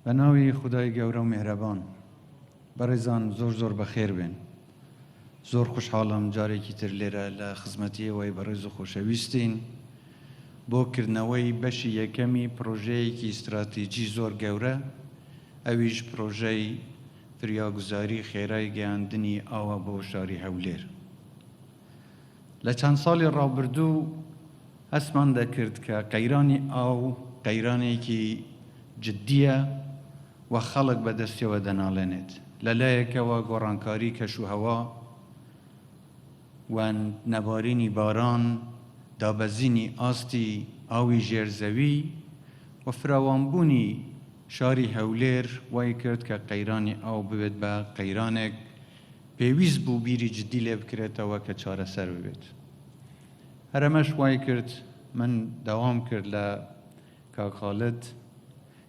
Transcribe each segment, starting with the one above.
بە ناوی خودای گەورە و میهرەبان. بەڕێزان زۆر زۆر بەخێر بێن. زۆر خوشحاڵم جارێکی تر لێرە لە خزمەتی ئێوەی بەڕێز و خۆشەویستین بۆ کردنەوەی بەشی یەکەمی پڕۆژەیەکی ستراتیجی زۆر گەورە ئەویش پڕۆژەی فریاگوزاری خێرای گەیاندنی ئاوە بۆ شاری هەولێر. لە چەند ساڵی ڕابردوو هەستمان دەکرد کە قەیرانی ئاو قەیرانێکی جددییە و خەڵک بە دەستیەوە دەناڵێنێت. لە لایەکەوە گۆڕانکاری کەشوهەوا و نەبارینی باران، دابەزینی ئاستی ئاوی ژێر زەوی و فراوانبوونی شاری هەولێر وای کرد کە قەیرانی ئاو ببێت بە قەیرانێک پێویست بوو بیری جدی لێ بکرێتەوە کە چارەسەر ببێت. هەر ئەمەش وای کرد من داوام کرد لە کاک خالد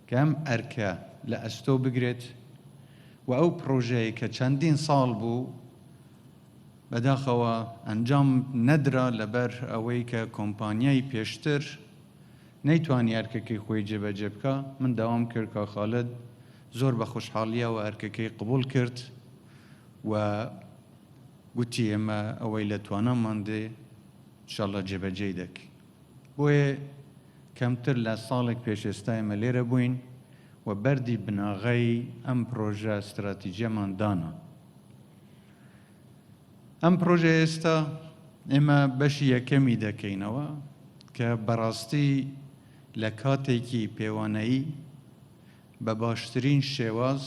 کە ئەم ئەرکە لە ئەستۆ بگرێت و ئەو پڕۆژەیە کە چەندین ساڵ بوو بەداخەوە ئەنجام نەدرا لەبەر ئەوەی کە کۆمپانیای پێشتر نەیتوانی ئەرکەکەی خۆی جێبەجێ بکا، من داوام کرد کاک خالد زۆر بە خۆشحاڵییەوە ئەرکەکەی قبوڵ کرد و گوتی ئێمە ئەوەی لە توانامان دێ ان شاء اللە جێبەجێی دەکەین. بۆیە کەمتر لە ساڵێک پێش ئێستا ئێمە لێرە بووین و بەردی بناغەی ئەم پرۆژە ستراتیجیەمان دانا. ئەم پرۆژەیە ئێستا ئێمە بەشی یەکەمی دەکەینەوە کە بەڕاستی لە کاتێکی پێوانەیی بە باشترین شێواز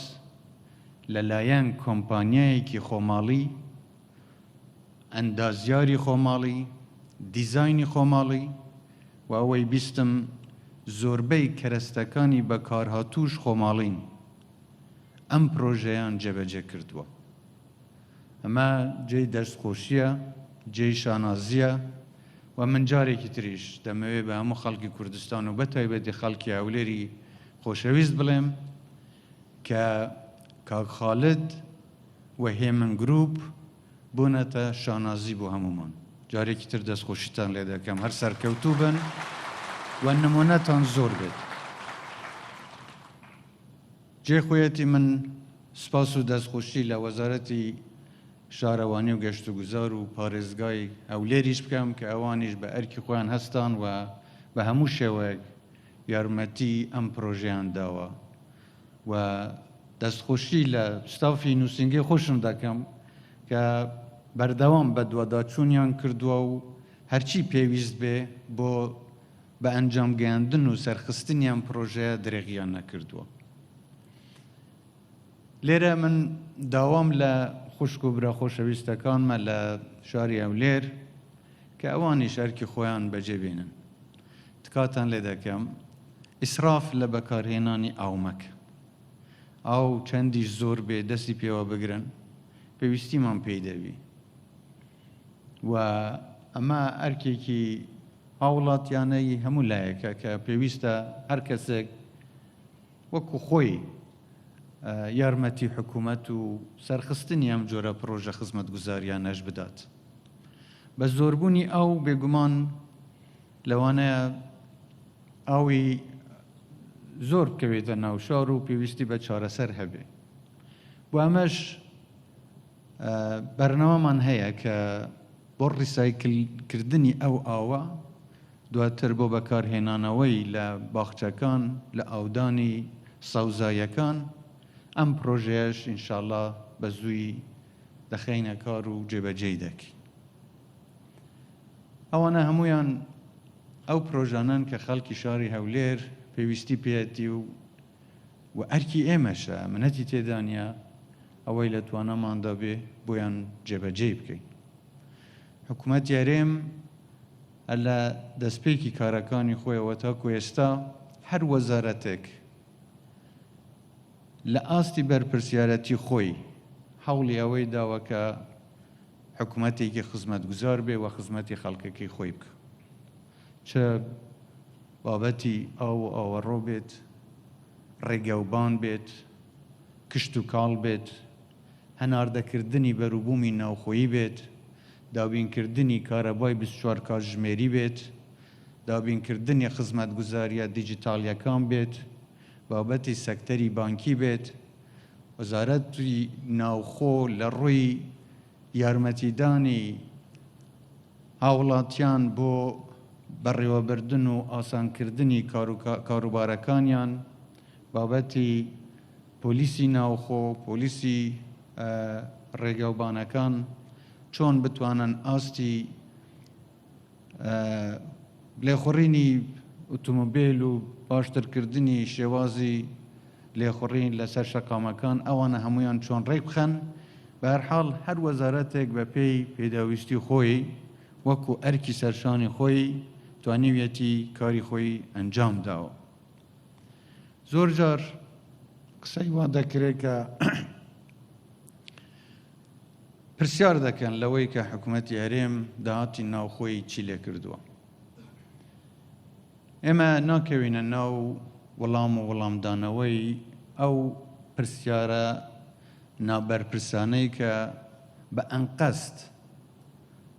لەلایەن کۆمپانیایەکی خۆماڵی، ئەندازیاری خۆماڵی، دیزاینی خۆماڵی و ئەوەی بیستم زۆربەی کەرەستەکانی بەکارهاتووش خۆماڵین، ئەم پرۆژەیان جێبەجێ کردووە. ئەمە جێی دەستخۆشییە، جێی شانازییە و من جارێکی تریش دەمەوێ بە هەموو خەڵکی کوردستان و بە تایبەتی خەڵکی هەولێری خۆشەویست بڵێم کە کاک خالد و هێمن گروپ بوونەتە شانازی بۆ هەموومان. جارێکی تر دەستخۆشیتان لێ دەکەم، هەر سەرکەوتوو بن و نموونەتان زۆر بێت. جێی خۆیەتی من سوپاس و دەستخۆشی لە وەزارەتی شارەوانی و گەشتوگوزار و پارێزگای هەولێریش بکەم کە ئەوانیش بە ئەرکی خۆیان هەستان و بە هەموو شێوەیەک یارمەتی ئەم پرۆژەیان داوە و دەستخۆشی لە ستافی نووسینگەی خۆشم دەکەم کە بەردەوام بەدواداچوونیان کردووە و هەرچی پێویست بێ بۆ بە ئەنجام گەیاندن و سەرخستنی ئەم پرۆژەیە درێغیان نەکردووە. لێرە من داوام لە خوشک و برا خۆشەویستەکانمە لە شاری هەولێر کە ئەوانیش ئەرکی خۆیان بەجێ بێنن. تکاتان لێ دەکەم ئیسراف لە بەکارهێنانی ئاو مەکە. ئاو چەندیش زۆر بێ دەستی پێوە بگرن، پێویستیمان پێی دەبی و ئەمە ئەرکێکی هاوڵاتیانەی هەموو لایەکە کە پێویستە هەر کەسێک وەکو خۆی یارمەتی حکوومەت و سەرخستنی ئەم جۆرە پڕۆژە خزمەتگوزاریانەش بدات. بە زۆربوونی ئاو بێگومان لەوانەیە ئاوی زۆر بکەوێتە ناو شار و پێویستی بە چارەسەر هەبێ. بۆ ئەمەش بەرنامەمان هەیە کە بۆ ڕیسایکلکردنی ئەو ئاوە، دواتر بۆ بەکارهێنانەوەی لە باخچەکان، لە ئاودانی سەوزاییەکان، ئەم پڕۆژەیەش ان شاءاللە بە زوویی دەخەینە کار و جێبەجێی دەکەین. ئەوانە هەموویان ئەو پرۆژانەن کە خەڵکی شاری هەولێر پێویستی پێیەتی و و ئەرکی ئێمەشە منەتی تێدا نییە ئەوەی لە تواناماندا بێ بۆیان جێبەجێی بکەین. حکومەتی هەرێم هەر لە دەستپێکی کارەکانی خۆیەوە تاکو ئێستا هەر وەزارەتێک لە ئاستی بەرپرسیارەتی خۆی هەوڵی ئەوەی داوە کە حکومەتێکی خزمەتگوزار بێ و خزمەتی خەڵکەکەی خۆی بکا. چ بابەتی ئاو و ئاوەڕۆ بێت، ڕێگەوبان بێت، کشتوکاڵ بێت، هەناردەکردنی بەروبوومی ناوخۆیی بێت، دابینکردنی کارەبای 24 کاتژمێری بێت، دابینکردنی خزمەتگوزارییە دیجیتاڵییەکان بێت. بابەتی سەکتەری بانکی بێت، وەزارەتی ناوخۆ لە ڕووی یارمەتیدانی هاوڵاتیان بۆ بەڕێوەبردن و ئاسانکردنی کاروبارەکانیان، بابەتی پۆلیسی ناوخۆ، پۆلیسی ڕێگەوبانەکان چۆن بتوانن ئاستی لێخوڕینی ئوتومبێل و باشترکردنی شێوازی لێخوڕین لەسەر شەقامەکان ئەوانە هەموویان چۆن ڕێکبخەن، بەهەرحاڵ هەر وەزارەتێک بەپێی پێداویستی خۆی وەکو ئەرکی سەرشانی خۆی توانیویەتی کاری خۆی ئەنجام داوە. زۆرجار قسەی وا دەکرێت کە پرسیار دەکەن لەوەی کە حکوومەتی هەرێم داهاتی ناوخۆی چی لێ کردووە. ئێمە ناکەوینە ناو وەڵام و وەڵامدانەوەی ئەو پرسیارە نابەرپرسانەی کە بە ئەنقەست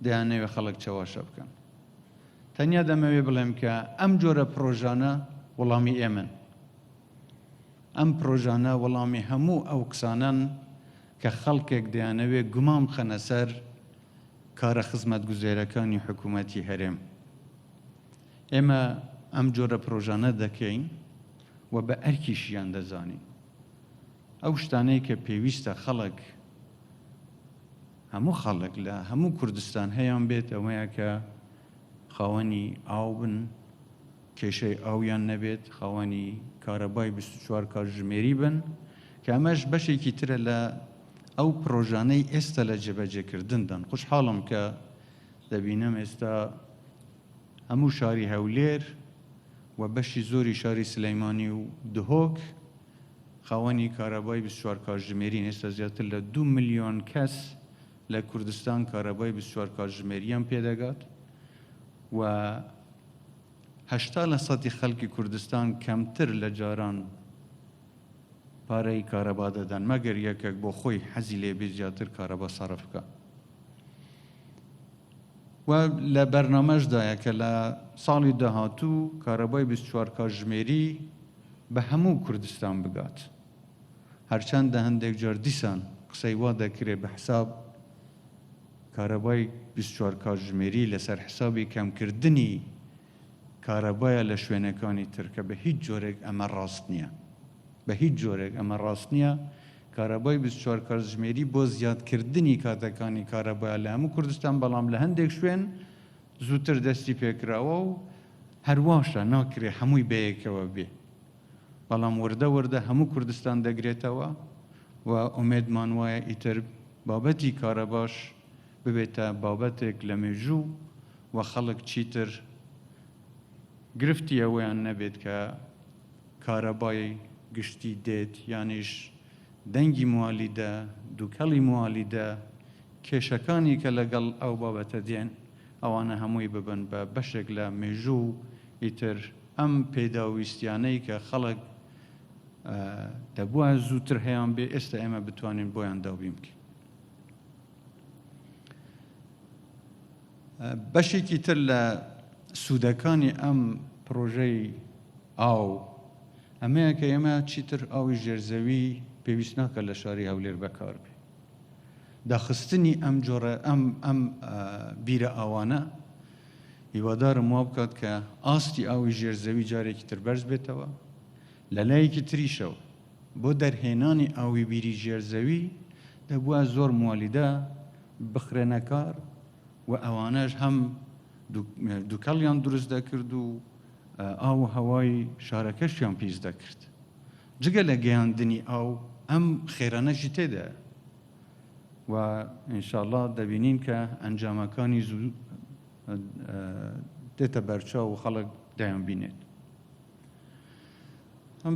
دەیانەوێت خەڵک چەواشە بکەن. تەنیا دەمەوێت بڵێم کە ئەم جۆرە پرۆژانە وەڵامی ئێمەن. ئەم پرۆژانە وەڵامی هەموو ئەو قسانەن کە خەڵکێک دەیانەوێت گومان بخەنە سەر کارە خزمەتگوزێرەکانی حکوومەتی هەرێم. ئێمە ئەم جۆرە پرۆژانە دەکەین و بە ئەرکیشیان دەزانین. ئەو شتانەی کە پێویستە خەڵک، هەموو خەڵک لە هەموو کوردستان هەیان بێت ئەوەیە کە خاوەنی ئاو بن، کێشەی ئاویان نەبێت، خاوەنی کارەبای 24 کاتژمێری بن، کە ئەمەش بەشێکی ترە لە ئەو پرۆژانەی ئێستا لە جێبەجێکردندان. خۆشحاڵم کە دەبینم ئێستا هەموو شاری هەولێر و بەشی زۆری شاری سلەیمانی و دهۆک خاوەنی کارەبای 24 کاتژمێرین. ئێستا زیاتر لە 2 ملیۆن کەس لە کوردستان کارەبای 24 کاتژمێریان پێدەگات و 80 لە سەدی خەڵکی کوردستان کەمتر لە جاران پارەی کارەبا دەدەن، مەگەر یەکێک بۆ خۆی حەزی لێ بێ زیاتر کارەبا سەرف بکا. و لە بەرنامەشدایە کە لە ساڵی داهاتوو کارەبای 24 کاتژمێری بە هەموو کوردستان بگات. هەرچەندە هەندێک جار دیسان قسەی وا دەکرێ بە حساب کارەبای 24 کاتژمێری لەسەر حسابی کەمکردنی کارەبایە لە شوێنەکانی تر کە بە هیچ جۆرێک ئەمە ڕاست نییە. بە هیچ جۆرێک ئەمە ڕاست نییە. کارەبای 24 کاتژمێری بۆ زیادکردنی کاتەکانی کارەبایە لە هەموو کوردستان، بەڵام لە هەندێک شوێن زووتر دەستی پێکراوە و هەرواشە ناکرێ هەمووی بەیەکەوە بێ، بەڵام وردە وردە هەموو کوردستان دەگرێتەوە و ئومێدمان وایە ئیتر بابەتی کارەباش ببێتە بابەتێک لە مێژوو و خەڵک چیتر گرفتی ئەوەیان نەبێت کە کارەبای گشتی دێت یانیش دەنگی موالیدە، دوکەڵی موالیدە، کێشەکانی کە لەگەڵ ئەو بابەتە دێن ئەوانە هەمووی ببن بە بەشێک لە مێژوو و ئیتر ئەم پێداویستیانەی کە خەڵک دەبوایە زووتر هەیان بێ ئێستا ئێمە بتوانین بۆیان دابین بکەین. بەشێکی تر لە سوودەکانی ئەم پڕۆژەی ئاو ئەمەیە کە ئێمە چیتر ئاوی ژێرزەوی پێویست ناکات لە شاری هەولێر بەکاربێ. داخستنی ئەم جۆرە ئەم ئەم بیرە ئاوانە هیوادارم وا بکات کە ئاستی ئاوی ژێرزەوی جارێکی تر بەرز بێتەوە. لە لایەکی تریشەوە بۆ دەرهێنانی ئاوی بیری ژێرزەوی دەبووە زۆر موالیدە بخرێنە کار و ئەوانەش هەم دوکەڵیان دروست دەکرد و ئاو و هەوای شارەکەشیان پیس دەکرد. جگە لە گەیاندنی ئاو ئەم خێرانەشی تێدایە و ئینشاڵڵا دەبینین کە ئەنجامەکانی زوو دێتە بەرچاو و خەڵک دەیانبینێت.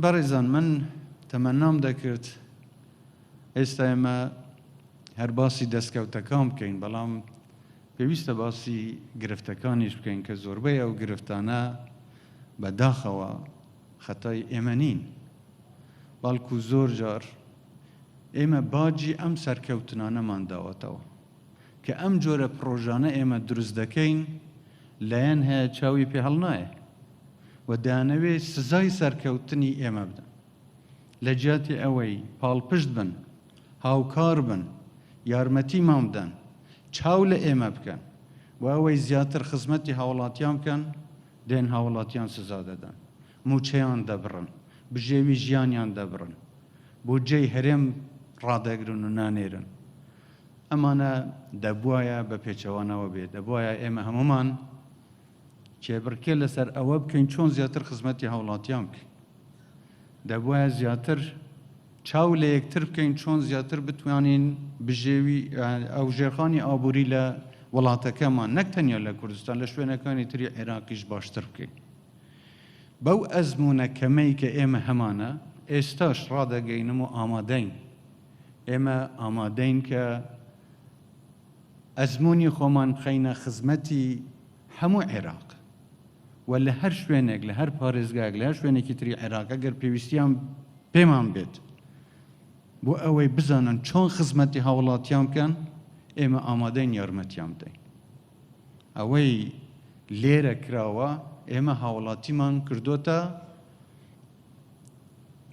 بەڕێزان من تەمەنام دەکرد ئێستا ئێمە هەر باسی دەستکەوتەکان بکەین، بەڵام پێویستە باسی گرفتەکانیش بکەین کە زۆربەی ئەو گرفتانە بە داخەوە خەتای ئێمە نین، بەڵکو زۆر جار ئێمە باجی ئەم سەرکەوتنانەمان داوەتەوە کە ئەم جۆرە پڕۆژانە ئێمە دروست دەکەین، لایەن هەیە چاوی پێ هەڵنایە و دەیانەوێ سزای سەرکەوتنی ئێمە بدەن. لە جیاتی ئەوەی پاڵپشت بن، هاوکار بن، یارمەتیمان بدەن، چاو لە ئێمە بکەن بۆ ئەوەی زیاتر خزمەتی هاوڵاتیان بکەن، دێن هاوڵاتیان سزا دەدەن، مووچەیان دەبڕن، بژێوی ژیانیان دەبڕن، بودجەی هەرێم ڕادەگرن و نانێرن. ئەمانە دەبوایە بە پێچەوانەوە بێت، دەبوایە ئێمە هەموومان کێبڕکێ لەسەر ئەوە بکەین چۆن زیاتر خزمەتی هاوڵاتیان بکەین. دەبوایە زیاتر چاو لە یەکتر بکەین چۆن زیاتر بتوانین بژێوی ئەو ژێرخانی ئابووری لە وڵاتەکەمان نەک تەنیا لە کوردستان لە شوێنەکانی تری عێراقیش باشتر بکەین. بەو ئەزموونە کەمەی کە ئێمە هەمانە ئێستاش ڕادەگەینم و ئامادەین. ئێمە ئامادەین کە ئەزموونی خۆمان بخەینە خزمەتی هەموو عێراق و لە هەر شوێنێک، لە هەر پارێزگایەک، لە هەر شوێنێکی تری عێراق ئەگەر پێویستیان پێمان بێت بۆ ئەوەی بزانن چۆن خزمەتی هاوڵاتیان بکەن، ئێمە ئامادەین یارمەتیان بدەین. ئەوەی لێرە کراوە ئێمە هاوڵاتیمان کردۆتە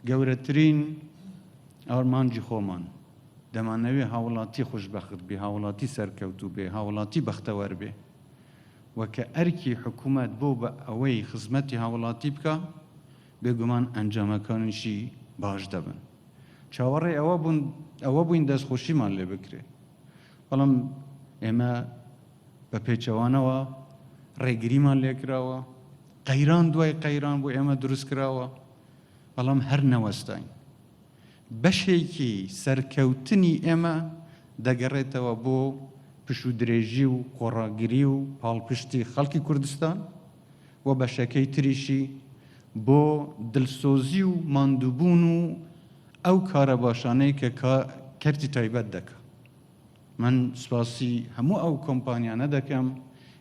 گەورەترین ئارمانجی خۆمان. دەمانەوێ هاوڵاتی خوشبەخت بێ، هاوڵاتی سەرکەوتوو بێ، هاوڵاتی بەختەوەر بێ و کە ئەرکی حکوومەت بۆ بە ئەوەی خزمەتی هاوڵاتی بکا، بێگومان ئەنجامەکانیشی باش دەبن. چاوەڕێی ئەوە بوون ئەوە بووین دەستخۆشیمان لێ بکرێ، بەڵام ئێمە بە پێچەوانەوە ڕێگریمان لێ کراوە، قەیران دوای قەیران بۆ ئێمە دروست کراوە، بەڵام هەر نەوەستاین. بەشێکی سەرکەوتنی ئێمە دەگەڕێتەوە بۆ پشوودرێژی و خۆڕاگری و پاڵپشتی خەڵکی کوردستان و بەشەکەی تریشی بۆ دلسۆزی و ماندووبوون و ئەو کارە باشانەی کە کەرتی تایبەت دەکا. من سوپاسی هەموو ئەو کۆمپانیانە دەکەم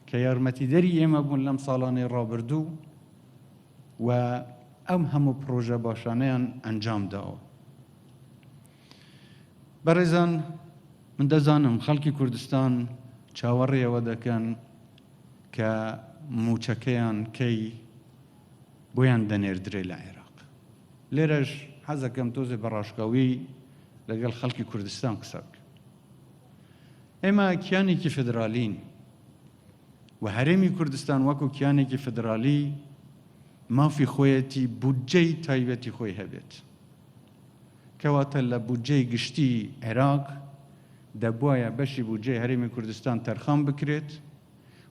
کە یارمەتیدەری ئێمە بوون لەم ساڵانەی ڕابردوو و ئەم هەموو پڕۆژە باشانەیان ئەنجام داوە. بەڕێزان من دەزانم خەڵکی کوردستان چاوەڕێی ئەوە دەکەن کە مووچەکەیان کەی بۆیان دەنێردرێ لە عێراق. لێرەش حەزەکەم تۆزێ بە ڕاشکاوی لەگەڵ خەڵکی کوردستان قسە بکەم. ئێمە کیانێکی فیدرالین و هەرێمی کوردستان وەکو کیانێکی فیدرالی مافی خۆیەتی بودجەی تایبەتی خۆی هەبێت. کەواتە لە بودجەی گشتی عێراق دەبوایە بەشی بودجەی هەرێمی کوردستان تەرخان بکرێت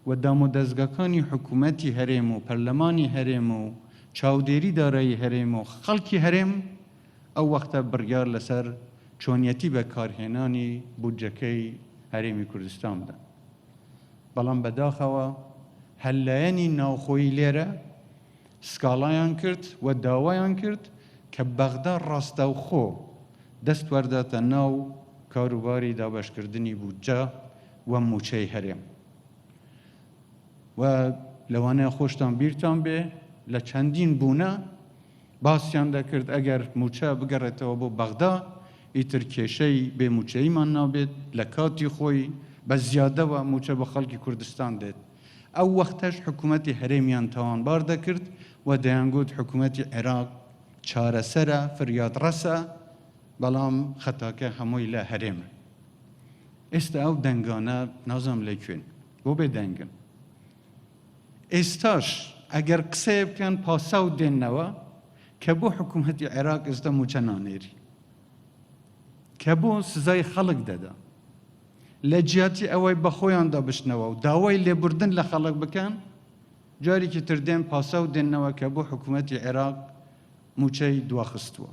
و دامودەزگاکانی حکومەتی هەرێم و پەرلەمانی هەرێم و چاودێری دارایی هەرێم و خەڵکی هەرێم ئەو وەختە بڕیار لەسەر چۆنیەتی بەکارهێنانی بودجەکەی هەرێمی کوردستان بدەن. بەڵام بەداخەوە هەر لایەنی ناوخۆیی لێرە سکاڵایان کرد و داوایان کرد کە بەغدا ڕاستەوخۆ دەست وەرداتە ناو کاروباری دابەشکردنی بودجە و مووچەی هەرێم و لەوانەیە خۆشتان بیرتان بێ لە چەندین بوونە باسیان دەکرد ئەگەر مووچە بگەڕێتەوە بۆ بەغدا ئیتر کێشەی بێ مووچەییمان نابێت، لە کاتی خۆی بە زیادەوە مووچە بۆ خەڵکی کوردستان دێت. ئەو وەختەش حکوومەتی هەرێمیان تاوانبار دەکرد و دەیانگوت حکوومەتی عێراق چارەسەرە، فریادڕەسە، بەڵام خەتاکە هەمووی لە هەرێمە. ئێستا ئەو دەنگانە نازانم لە کوێن، بۆ بێ دەنگن؟ ئێستاش ئەگەر قسەیە بکەن پاساو دێننەوە کە بۆ حکوومەتی عێراق ئێستا مووچە نانێری، کە بۆ سزای خەڵک دەدا. لە جیاتی ئەوەی بە خۆیاندا بچنەوە و داوای لێبوردن لە خەڵک بکەن، جارێکی تر دێن پاساو دێننەوە کە بۆ حکوومەتی عێراق مووچەی دواخستووە.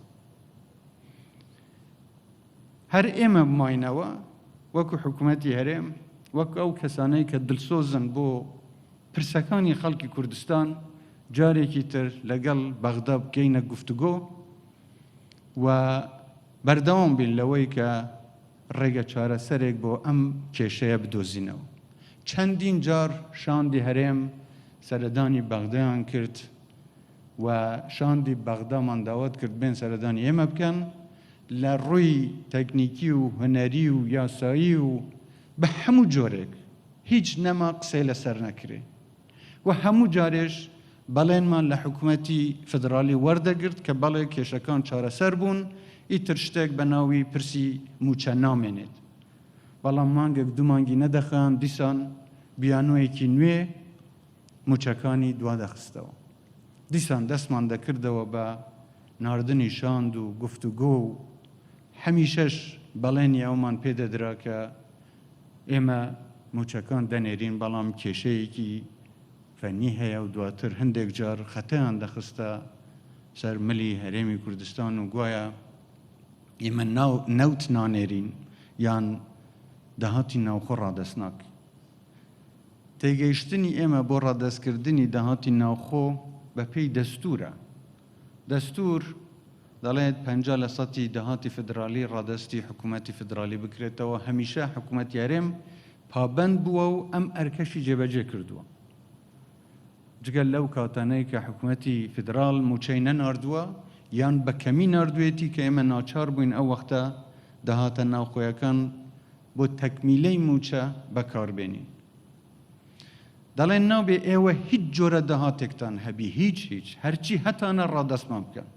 هەر ئێمە بماینەوە وەکو حکوومەتی هەرێم، وەک ئەو کەسانەی کە دلسۆزن بۆ پرسەکانی خەڵکی کوردستان، جارێکی تر لەگەڵ بەغدا بکەینە گفتوگۆ و بەردەوام بین لەوەی کە ڕێگە چارەسەرێک بۆ ئەم کێشەیە بدۆزینەوە. چەندین جار شاندی هەرێم سەردانی بەغدایان کرد و شاندی بەغدامان داوەت کرد بێن سەردانی ئێمە بکەن، لە ڕووی تەکنیکی و هونەری و یاسایی و بە هەموو جۆرێک هیچ نەما قسەی لەسەر نەکرێ و هەموو جارێش بەڵێنمان لە حکومەتی فیدراڵی وەردەگرت کە بەڵێ کێشەکان چارەسەر بوون، ئیتر شتێک بە ناوی پرسی مووچە نامێنێت. بەڵام مانگێک دوو مانگی نەدەخایاند دیسان بیانۆیەکی نوێ مووچەکانی دوادەخستەوە. دیسان دەستمان دەکردەوە بە ناردنی شاند و گفتوگۆ و هەمیشەش بەڵێنی ئەومان پێ دەدرا کە ئێمە مووچەکان دەنێرین بەڵام کێشەیەکی فەنی هەیە و دواتر هەندێک جار خەتەیان دەخستە سەر ملی هەرێمی کوردستان و گوایە ئێمە نەوت نانێرین یان داهاتی ناوخۆ ڕادەست ناکەین. تێگەیشتنی ئێمە بۆ ڕادەستکردنی داهاتی ناوخۆ بەپێی دەستوورە. دەستوور دەڵێت 50 لە سەتی داهاتی فیدرالی ڕادەستی حکوومەتی فیدرالی بکرێتەوە، هەمیشە حکوومەتی هەرێم پابەند بووە و ئەم ئەرکەشی جێبەجێ کردووە. جگە لەو کاتانەی کە حکومەتی فیدراڵ مووچەی نەناردووە یان بە کەمی ناردوویەتی کە ئێمە ناچار بووین ئەو وەختە داهاتە ناوخۆیەکان بۆ تەکمیلەی مووچە بەکاربێنین. دەڵێن نابێ ئێوە هیچ جۆرە داهاتێکتان هەبی هیچ هیچ هەرچی هەتانە ڕادەستمان بکەن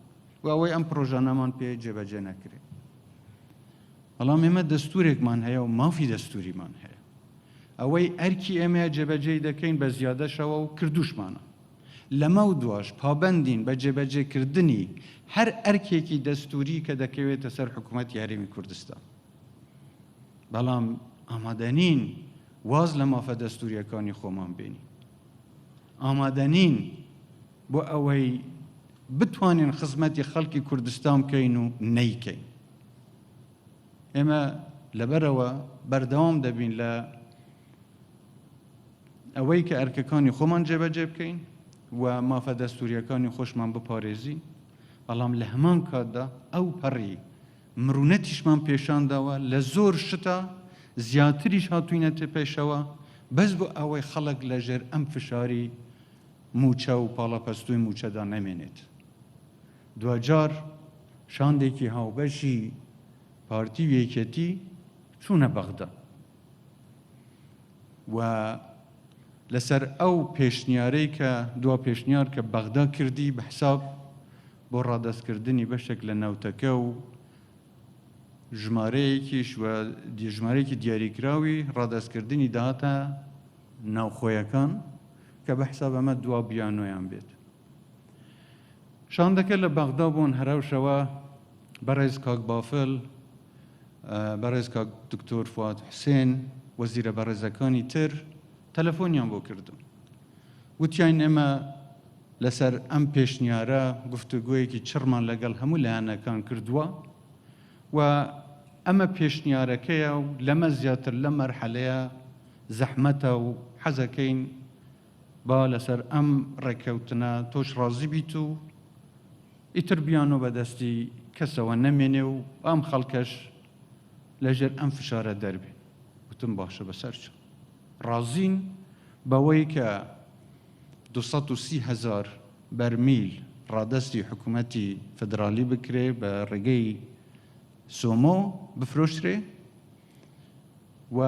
و ئەوەی ئەم پرۆژانەمان پێ جێبەجێ نەکرێ. بەڵام ئێمە دەستورێکمان هەیە و مافی دەستوریمان هەیە. ئەوەی ئەرکی ئێمەیە جێبەجێی دەکەین بە زیادەشەوە و کردوشمانە. لەمەودواش پابەندین بە جێبەجێکردنی هەر ئەرکێکی دەستوری کە دەکەوێتە سەر حکومەتی هەرێمی کوردستان. بەڵام ئامادەنین واز لە مافە دەستوریەکانی خۆمان بێنین. ئامادەنین بۆ ئەوەی بتوانین خزمەتی خەڵکی کوردستان بکەین و نەیکەین. ئێمە لەبەرەوە بەردەوام دەبین لە ئەوەی کە ئەرکەکانی خۆمان جێبەجێ بکەین و مافە دەستوریەکانی خۆشمان بپارێزین، بەڵام لە هەمان کاتدا ئەو پەڕی مرونەتیشمان پێشانداوە لە زۆر شتە زیاتریش هاتوینەتە پێشەوە بەس بۆ ئەوەی خەڵک لەژێر ئەم فشاری مووچە و پاڵەپەستۆی مووچەدا نەمێنێت. دواجار شاندێکی هاوبەشی پارتی و یەکێتی چوونە بەغدا و لەسەر ئەو پێشنیارەی کە دوا پێشنیار کە بەغدا کردی بە حساب بۆ ڕادەستکردنی بەشێک لە نەوتەکە و ژمارەیەکیش و ژمارەیەکی دیاریکراوی ڕادەستکردنی داهاتە ناوخۆیەکان کە بە حساب ئەمە دوا بیانۆیان بێت. شاندەکە لە بەغدا بوون هەرەوشەوە بەڕێز کاک بافل، بەڕێز کاک دکتۆر فواد حوسێن، وەزیرە بەڕێزەکانی تر تەلەفۆنیان بۆ کردم. وتیان ئێمە لەسەر ئەم پێشنیارە گفتوگۆیەکی چڕمان لەگەڵ هەموو لایەنەکان کردووە و ئەمە پێشنیارەکەیە و لەمە زیاتر لەم مەرحەلەیە زەحمەتە و حەزەکەین با لەسەر ئەم ڕێککەوتنە تۆش ڕازی بیت و ئیتر بیانۆ بە دەستی کەسەوە نەمێنێ و ئەم خەڵکەش لەژێر ئەم فشارە دەربێ. وتم باشە بەسەرچاو. ڕازین بەوەی کە 230 هەزار بەرمیل ڕادەستی حکوومەتی فیدرالی بکرێ بە ڕێگەی سۆمۆ بفرۆشرێ و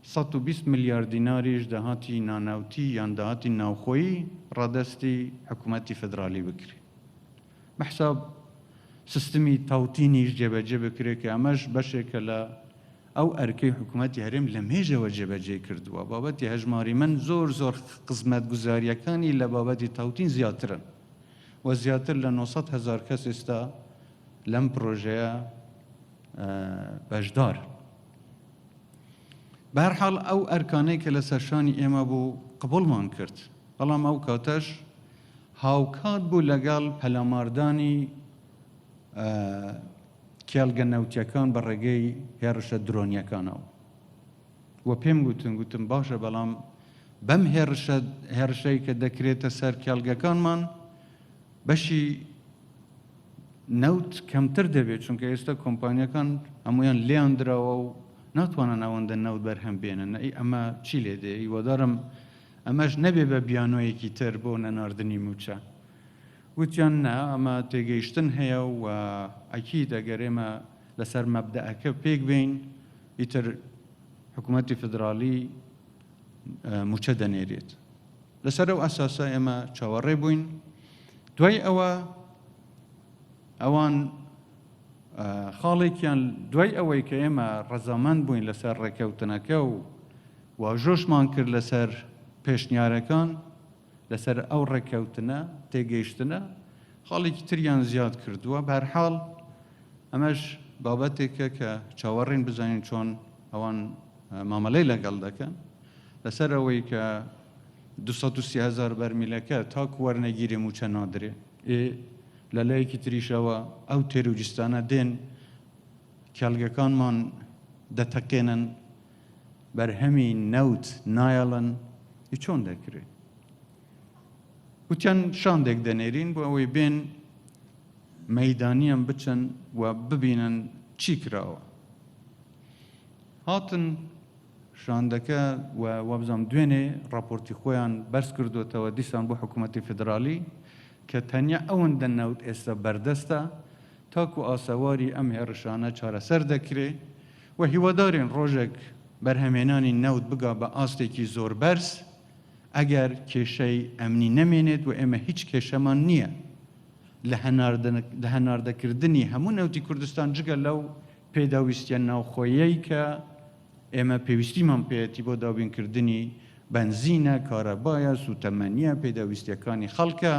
120 ملیار دیناریش داهاتی نانەوتی یان داهاتی ناوخۆیی ڕادەستی حکوومەتی فیدرالی بکرێ. بە حساب سیستمی تەوتینیش جێبەجێ بکرێ کە ئەمەش بەشێکە لە ئەو ئەرکەی حکوومەتی هەرێم لە مێژەوە جێبەجێی کردووە. بابەتی هەژماری من زۆر زۆر خزمەتگوزارییەکانی لە بابەتی تەوتین زیاترن و زیاتر لە 900 هەزار کەس ئێستا لەم پرۆژەیە بەشدارن. بەهەرحاڵ ئەو ئەرکانەی کە لەسەر شانی ئێمە بوو قبوڵمان کرد، بەڵام ئەو کاتەش هاوکات بوو لەگەڵ پەلاماردانی کێڵگە نەوتیەکان بە ڕێگەی هێڕشە درۆنیەکانەوە و پێم گوتن گوتم باشە بەڵام بەم هێڕشە هێڕشەی کە دەکرێتە سەر کێڵگەکانمان بەشی نەوت کەمتر دەبێت چونکە ئێستا کۆمپانیەکان هەمویان لێیان دراوە و ناتوانن ئەوەندە نەوت بەرهەم بێنن ئەی ئەمە چی لێ دێ هیوادارم ئەمەش نەبێ بە بیانۆیەکی تر بۆ نەناردنی مووچە وتیان نا ئەمە تێگەیشتن هەیە و ئەکید ئەگەر ئێمە لەسەر مەبدەئەکە پێک بێین ئیتر حکوومەتی فیدراڵی مووچە دەنێرێت. لەسەر ئەو ئەساسە ئێمە چاوەڕێ بووین. دوای ئەوە ئەوان خاڵێکیان دوای ئەوەی کە ئێمە ڕەزامەند بووین لەسەر ڕێککەوتنەکە و واژۆشمان کرد لەسەر پێشنیارەکان، لەسەر ئەو ڕێککەوتنە، تێگەیشتنە، خاڵێکی تریان زیاد کردووە. بەهەرحاڵ ئەمەش بابەتێکە کە چاوەڕێین بزانین چۆن ئەوان مامەلەی لەگەڵ دەکەن لەسەر ئەوەی کە 230 هەزار بەرمیلەکە تاکو وەرنەگیرێ مووچە نادرێ. ئێ لە لایەکی تریشەوە ئەو تێرۆریستانە دێن کێڵگەکانمان دەتەقێنن، بەرهەمی نەوت نایەڵن، ئی چۆن دەکرێ؟ وتیان شاندێک دەنێرین بۆ ئەوەی بێن مەیدانیان بچن و ببینن چی کراوە. هاتن شاندەکە و وابزانم دوێنێ ڕاپۆرتی خۆیان بەرز کردووەتەوە دیسان بۆ حکوومەتی فیدراڵی کە تەنیا ئەوەندە نەوت ئێستا بەردەستە تاکو ئاسەواری ئەم هێڕشانە چارەسەر دەکرێ و هیوادارین ڕۆژێک بەرهەمهێنانی نەوت بگا بە ئاستێکی زۆر بەرز ئەگەر کێشەی ئەمنی نەمێنێت و ئێمە هیچ کێشەمان نییە لە هەناردەکردنی هەموو نەوتی کوردستان جگە لەو پێداویستیە ناوخۆیەی کە ئێمە پێویستیمان پێیەتی بۆ دابینکردنی بەنزینە، کارەبایە، سووتەمەنییە، پێداویستیەکانی خەڵکە،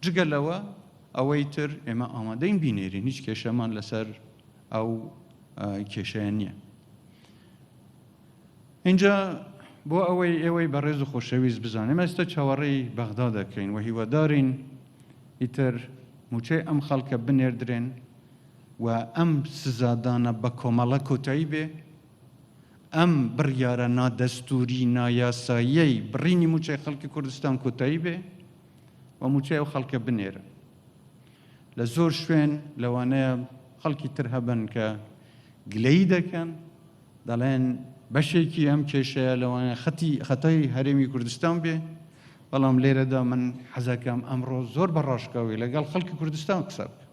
جگە لەوە ئەوەی تر ئێمە ئامادەین بینێرین، هیچ کێشەمان لەسەر ئەو کێشەیە نییە. ئینجا بۆ ئەوەی ئێوەی بەڕێز و خۆشەویست بزانن ئێمە ئێستا چاوەڕێی بەغدا دەکەین و هیوادارین ئیتر مووچەی ئەم خەڵکە بنێردرێن و ئەم سزادانە بە کۆمەڵە کۆتایی بێ، ئەم بڕیارە نادەستووری نایاساییەی بڕینی مووچەی خەڵکی کوردستان کۆتایی بێ و مووچەی ئەو خەڵکە بنێرن. لە زۆر شوێن لەوانەیە خەڵکی تر هەبن کە گلەیی دەکەن، دەڵێن بەشێکی ئەم کێشەیە لەوانەیە خەتی خەتای هەرێمی کوردستان بێ، بەڵام لێرەدا من حەزەکەم ئەمڕۆ زۆر بە ڕاشکاوی لەگەڵ خەڵکی کوردستان قسە بکەم.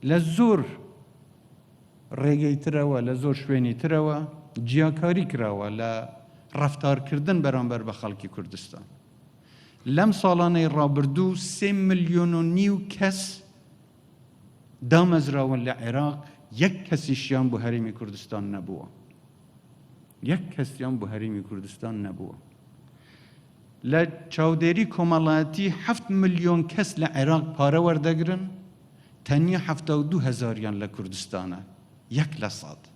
لە زۆر ڕێگەی ترەوە، لە زۆر شوێنی ترەوە جیاکاری کراوە لە ڕەفتارکردن بەرامبەر بە خەڵکی کوردستان. لەم ساڵانەی ڕابردوو سێ ملیۆن و نیو کەس دامەزراون لە عێراق، یەک کەسیشیان بۆ هەرێمی کوردستان نەبووە. یەک کەسیان بۆ هەرێمی کوردستان نەبووە. لە چاودێری کۆمەڵایەتی هەفت ملیۆن کەس لە عێراق پارە وەردەگرن، تەنیا 72 هەزاریان لە کوردستانە، 1%.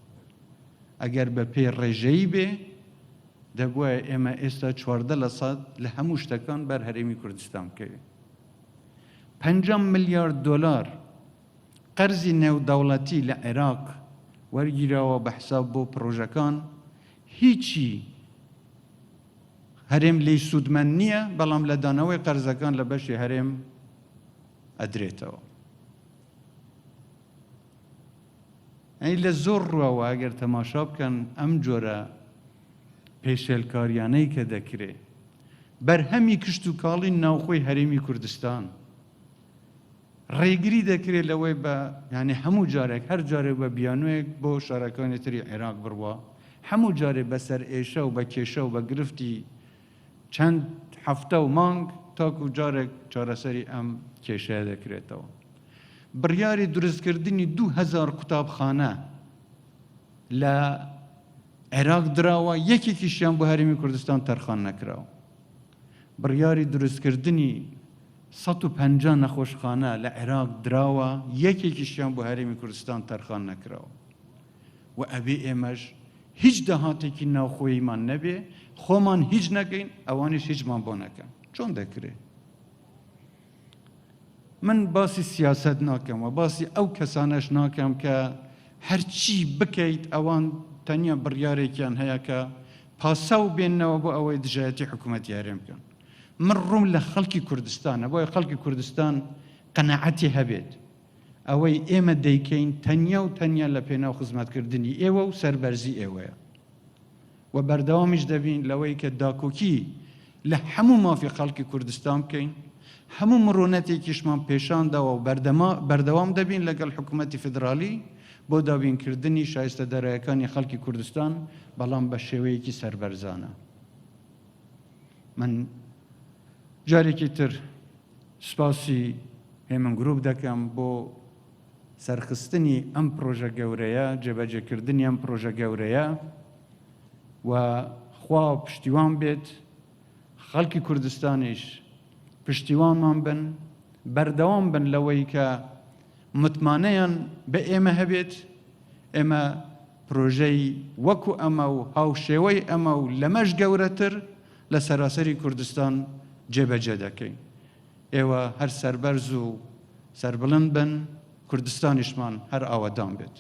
ئەگەر بە پێی ڕێژەیی بێ، دەبوایە ئێمە ئێستا 14% لە هەموو شتەکان بەر هەرێمی کوردستان بکەوین. 50 ملیار دۆلار قەرزی نێودەوڵەتی لە عێراق وەرگیراوە بە حساب بۆ پڕۆژەکان، هیچی هەرێم لێی سوودمەند نییە، بەڵام لە دانەوەی قەرزەکان لە بەشی هەرێم ئەدرێتەوە. ئەی لە زۆر ڕووەوە ئەگەر تەماشا بکەن ئەم جۆرە پێشێلکاریانەی کە دەکرێ، بەرهەمی کشتوکاڵی ناوخۆی هەرێمی کوردستان ڕێگری دەکرێت لەوەی بە یانی هەموو جارێک هەر جارێک بە بیانوویەک بۆ شارەکانی تری عێراق بڕوا، هەموو جارێ بە سەرئێشە و بە کێشە و بە گرفتی چەند هەفتە و مانگ تاکو جارێک چارەسەری ئەم کێشەیە دەکرێتەوە. بڕیاری دروستکردنی 2000 قوتابخانە لە عێراق دراوە، یەکێکیشیان بۆ هەرێمی کوردستان تەرخان نەکراوە. بڕیاری دروستکردنی 150 نەخۆشخانە لە عێراق دراوە، یەکێکیشیان بۆ هەرێمی کوردستان تەرخان نەکراوە و ئەبێ ئێمەش هیچ داهاتێکی ناوخۆییمان نەبێ، خۆمان هیچ نەکەین، ئەوانیش هیچمان بۆ نەکەن. چۆن دەکرێ؟ من باسی سیاسەت ناکەم و باسی ئەو کەسانەش ناکەم کە هەرچی بکەیت ئەوان تەنیا بڕیارێکیان هەیە کە پاساو بێننەوە بۆ ئەوەی دژایەتی حکوومەتی هەرێم بکەن. من ڕووم لە خەڵکی کوردستانە، بۆیە خەڵکی کوردستان قەناعەتی هەبێت ئەوەی ئێمە دەیکەین تەنیا و تەنیا لە پێناو خزمەتکردنی ئێوە و سەربەرزی ئێوەیە و بەردەوامیش دەبین لەوەی کە داکۆکی لە هەموو مافی خەڵکی کوردستان بکەین، هەموو مڕونەتێکیشمان پێشان داوە و بەردەوام دەبین لەگەڵ حکوومەتی فیدراڵی بۆ دابینکردنی شایستە دارایەکانی خەڵکی کوردستان، بەڵام بە شێوەیەکی سەربەرزانە. من جارێکی تر سوپاسی هێمن گروپ دەکەم بۆ سەرخستنی ئەم پرۆژە گەورەیە، جێبەجێکردنی ئەم پرۆژە گەورەیە و خوا پشتیوان بێت، خەڵکی کوردستانیش پشتیوانمان بن، بەردەوام بن لەوەی کە متمانەیان بە ئێمە هەبێت، ئێمە پرۆژەی وەکو ئەمە و هاوشێوەی ئەمە و لەمەش گەورەتر لە سەراسەری کوردستان جێبەجێ دەکەین. ئێوە هەر سەربەرز و سەربڵند بن، کوردستانیشمان هەر ئاوەدان بێت.